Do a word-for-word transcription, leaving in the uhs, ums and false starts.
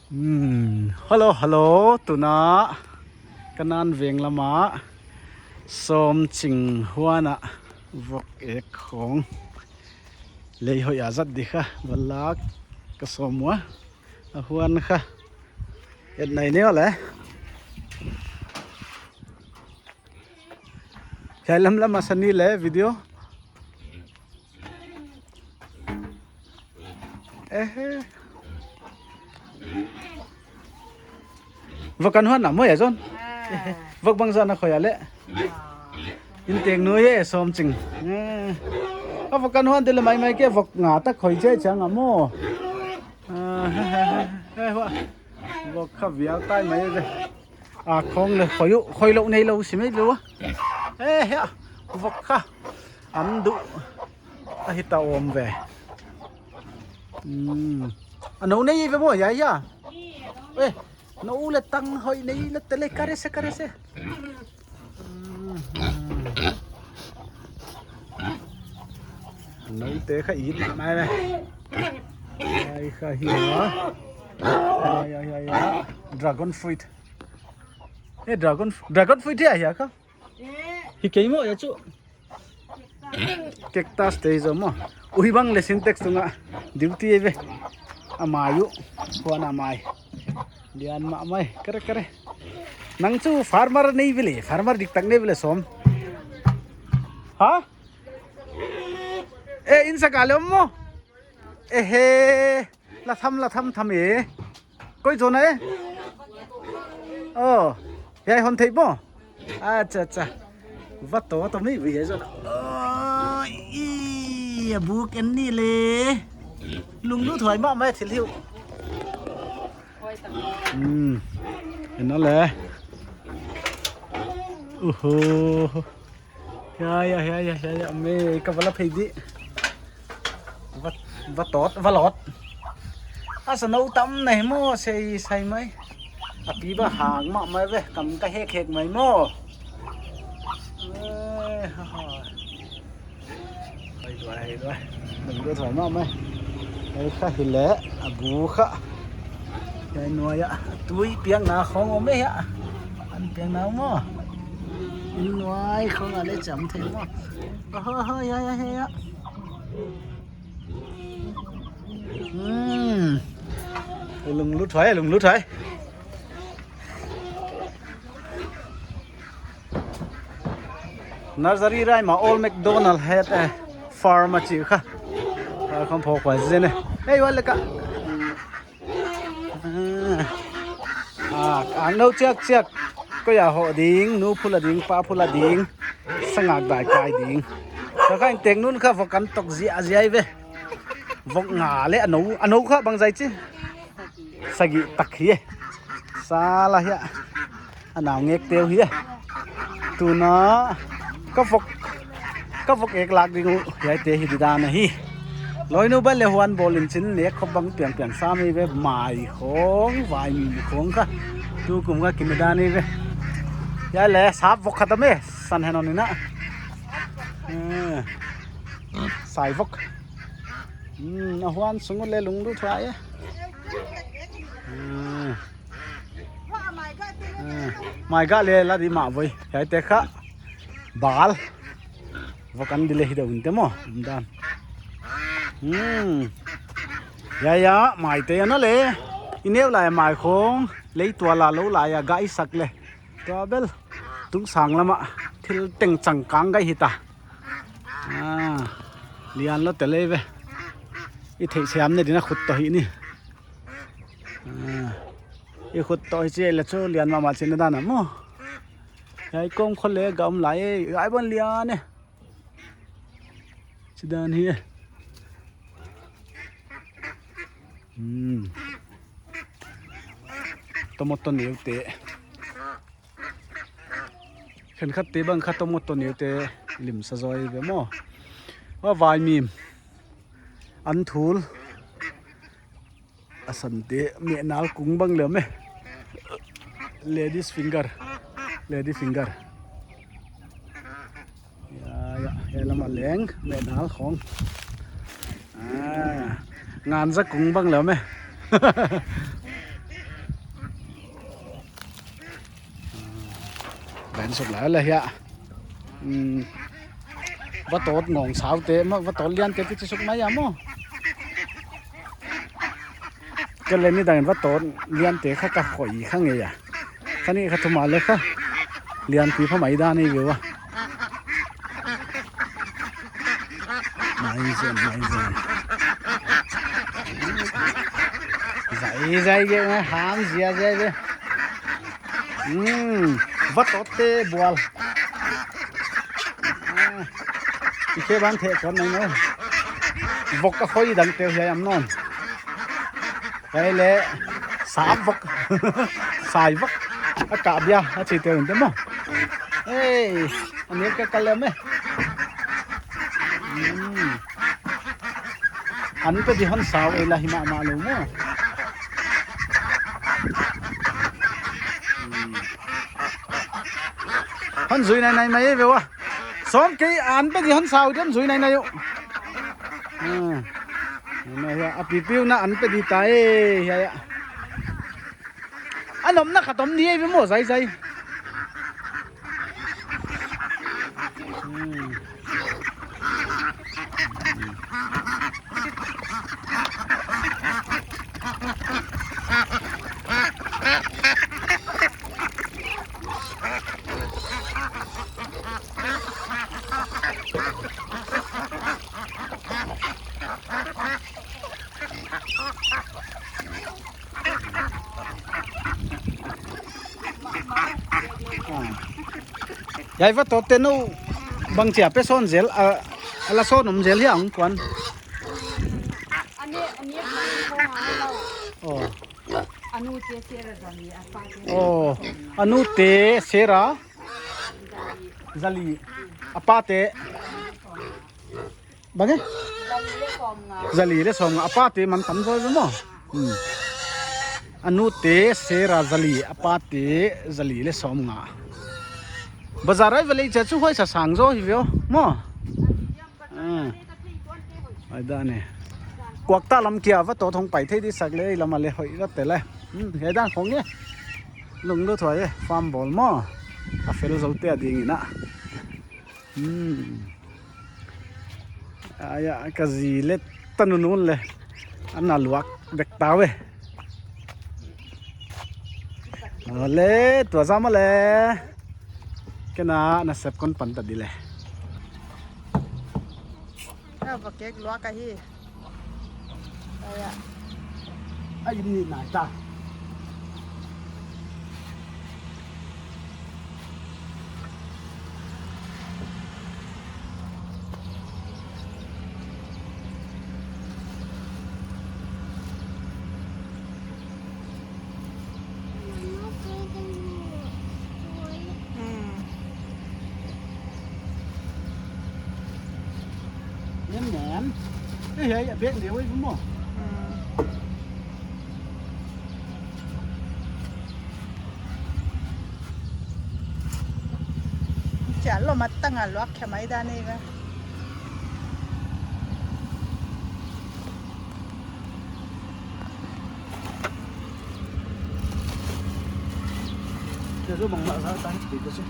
Hmm, hello, hello, tuna Kanan veng lama Sawmching huana vok ek khong. Lei hoih a zat di kha, va lak ka sawm ua. A huan kha. Et nai neu le. Hiai lam lam a sani le video. Ehe. Vok kan huan na maw ya John? Ah. Vok bangzah na khoi a le. Ah. In teng nu ye Sawmching. Eh. A vok kan huan te le maimai ke vok nga tak khoi che chang a maw. Ah, he, he, he, he, hua. Vok kha vial tai mai ve. A khong le khoi u, khoi lou nei lou si mai ve ua. Eh, he, vok kha. An du. A hita om ve. Hmm. A nou nei ve maw, ya, ya. Eh, nou le tang hoih nei le te le kare se, kare se. Nou te kha it mai ve. Ai kha hi a. Ai, ai, ai, ai. Dragon fruit. Eh, dragon, dragon fruit hia, hia kha. Hi kei maw, ya chu. Cactus te hi zaw maw. Ui bang le Sintex tunga. Duty ve. A mai u. Huan a mai. Lian mahmah e. Kare, kare. Nang chu farmer nei ve le. Farmer diktak nei ve le Sawm. Ha? Eh, in sa ka le maw. Ehe. La tham, la tham tham e. Koi zaw na e. Oh. Hiai hon thei maw. Acha, acha. Va to, va to mi, mi hiai zaw na. Oh, i, a buk en ni le. Lunglut huai mahmah thil hi uh. Hmm. En a le. Uhu. Ya, ya, ya, ya, ya, ya, me ka va la phei di. Va, va tot, va lot. A sa nou tam na hi maw, sei sai mai. A pi ba hang mahmah ve, kam ka hek hek mai maw. Eh, ha, ha. Hai duai, hai duai. Lunglut huai mahmah e. Ai kha hi le, a bu kha. Hiai nuai a, tui piakna khong om e hia. An piakna om maw. In nuai khong a le cham thei maw. Oho, ho, ya, ya, ya, ya. Hmm. Lunglut huai, lunglut huai. Nursery rai ma Old MacDonald had a farm a chi kha. Kha kham phawk huai zen e. Hei, huai le ka. Ah, ang nou chiak chiak. Koi a hoh ding, nu phul a ding, pa phul a ding. Sangak dai kai ding. Ka kha in teng nun kha vok kan tok zia zia ve. Vok nga le a nou, a nou kha bang zai chi. Sagih tak hi e. Sala hia. A nau ngek teu hi e. Tuna ka vok, ka vok ek lak ding uh, hiai te hi di dan ahi. Loinu ba le huan bawl in chin nek khop bang piang piang sa mai ve, mai khong, vaimim khong kha. Tukum kha kin dan hi ve. Hiai le sap vok khat a me, san hen on ina. Eh. Sai vok. Hmm, a huan sung le lunglut huai e. Hmm. Ah, mai ga le la di mah voi. Hiai te kha. Bal. Vok kan di le hi deuh in te maw. Um dan. Hmm. Ya, ya, mai te ana le. I neu lai mai khong. Lei tual a lou lai a gai sak le. Tua bel. Tung sang lama. Thil teng changkang gai hita. Ah. Lian lou te le ve. I theih siam ne dina khut toh hi ni. Ah. I khut toh hi chi le chu lian mahmah chin dan a maw. Hiai kawm khol le gam lai e, hiai ban lian e. Chi dan hi e. Hmm. Tomato neu te. Khenkhat te bang kha tomato neu te lim sa zoi ve maw. Huai vaimim. An thul. A san te mehnal kung bang le me. Ladies finger. Lady finger. Ya, ya, hiai lama leng mehnal khong. Ah, nganza kung bang le me. Len suk lai le hia. Hmm. Vatot ngawng sau te, ma vatot lian te kichi suk mai a maw. Ka le ni dang vatot lian te kha ka khoi kha ngei a. Kha ni kha thum a le kha. Lian pi pha mai dan ni ve ua. Mai zen, mai zen. Zai, zai ge, mai ham zia, zia, zia. Hmm, vatot te bual. Ah, i khe ban the kon nai no. Vok a khoi dang te hiai am non. Hiai le, sap vok. Sai vok. A ka bia, a chi te un te maw. Hey, a nek ka kal le me. Hmm. An pe di hon sau ei la hi mahmah lou maw. Hmm. Hon zui nainai mai ve ua. Sawm kei an pe di hon sau diam zui nainai uh. Hmm. Hiai a pipiu na an pe di ta e, hiai a. A nomna khat om ni ei ve maw, zai, zai. Hmm. Hiai vatot te nou bangchia pe sawn zel, a, a la sawn om zel hia hong kuan. Ani, ani, ani, ani, ani. Oh. Anu te Sera zali, apa te. Oh. Anu te Sera zali, apa te. Bang e? Zali le sawmnga. Zali le sawmnga. A pa te man tam zaw zaw maw. Hmm. A nu te Sera zali, a pa te zali le sawmnga. Bazar ai va lei chia chu huai sa sang zaw hi ve aw maw. Ah. Ai dan e. Kuakta lam kia va to thong pai thei di sak le, lam a le hoih va te le. Hmm, hiai dan khong e. Lunglut huai e, farm bawl maw. A fel zou te a ding in a. Hmm. Aia, ka zi le tanunun le. Ana luak bek ta ve. Le, tua zam le. Kena, na sep kon pan ta di le. Ka va kek luak ahi. Aia. Ai, ni nai ta. Hmm. Nem nem. Eh, hiai a bek leh oi maw. Hmm. Chia lo mat tang a luak khe mai dan ei ve. Chia zo bang ma za ta hi pe ko se.